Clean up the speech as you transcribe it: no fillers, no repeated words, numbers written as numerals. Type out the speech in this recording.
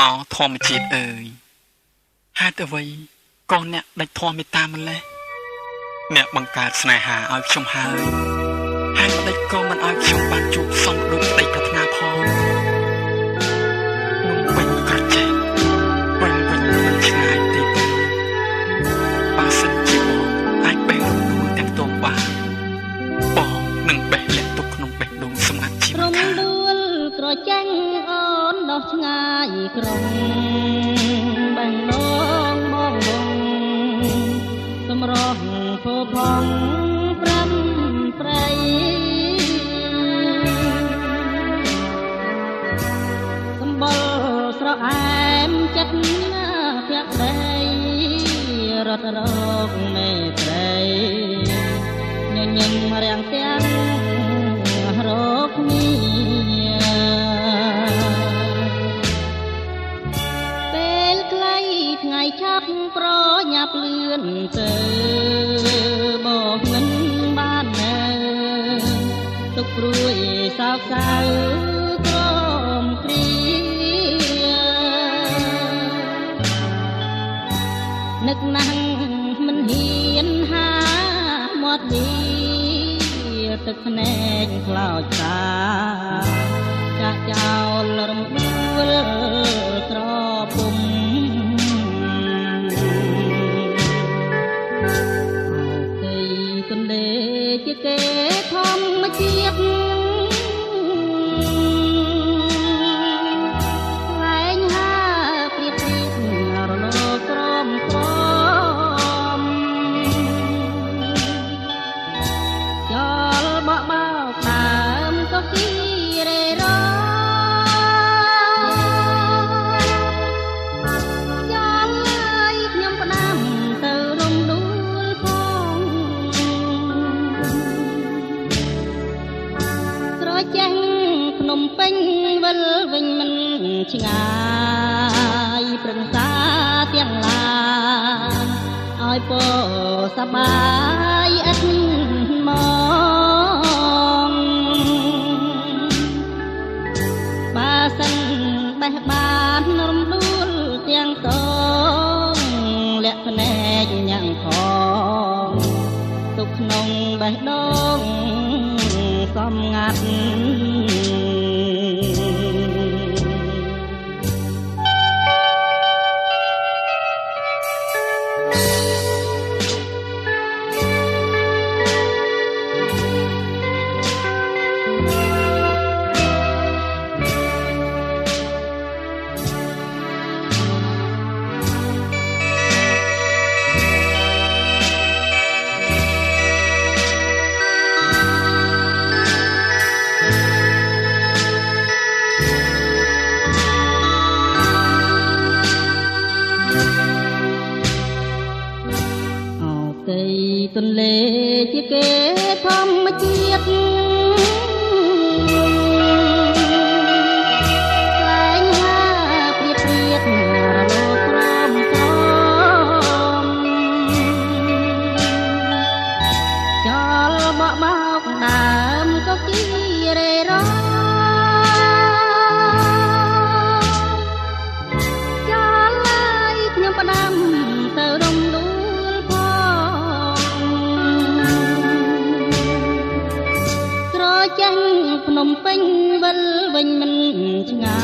អោធម្មជាតិអើយហេតុអ្វីក៏អ្នកដាច់ធម៌មេត្តាម្ល៉េះអ្នកបង្កើតស្នេហាឲ្យខ្ញុំហើយហេតុម្ដេចក៏មិនឲ្យខ្ញុំបានជួបសំដូចក្តីប្រាថ្នាផងនំពេញក្រចេះវិញវិញមិនឆ្ងាយទេទៅបើសិនជាបងអាចបេះរំដួលទាំងទងបានបងនឹងបេះលាក់ទុកក្នុងបេះដូងសម្ងាត់ជា រំ មិនខាន ដួលក្រចេញអូនដោះឆ្ងាយក្រុងបេះដូងបងវងសម្រស់ភោផងប្រាំប្រៃសម្បុរស្រអែមចិត្តណាភក្តីរត់រកមេត្រីញញឹមរាំងទាំងរកគ្នាពេលខ្លីថ្ងៃឆាប់ប្រញាប់លឿនទៅបងមិនបាននៅទុកព្រួយសោកសៅក្រមគ្រានឹកណាស់មិនហ៊ានហាមាត់វាទឹកភ្នែកខ្លោចសាចាក់ចោលរំដួលក្រពុំអោកៃទន្លេជាគេធម្មជាតិខ្លែងហាព្រៀបព្រៀបរលកក្រមក្រមចលបក់បោកដើមក៏គីរេរចលឡើយខ្ញុំផ្ដាំទៅរំដួលផងក្រចេញភ្នំពេញវិលវិញមិនឆ្ងាយព្រឹងសាទាំងឡានឲ្យពោសប្បាយឥតមងបើសិនបេះបានរំដួលទាំងតងលាក់ភ្នែកញ៉ាំងផងទុកក្នុងបេះដូងសំងាត់ អោកៃទន្លេជាគេធម្មជាតិខ្លែងហាព្រៀបព្រៀបរលកក្រមក្រមចលបក់បោកដើមក៏គីរេរចលឡើយខ្ញុំផ្ដាំទៅរំដួលផងក្រចេញភ្នំពេញវិលវិញមិនឆ្ងា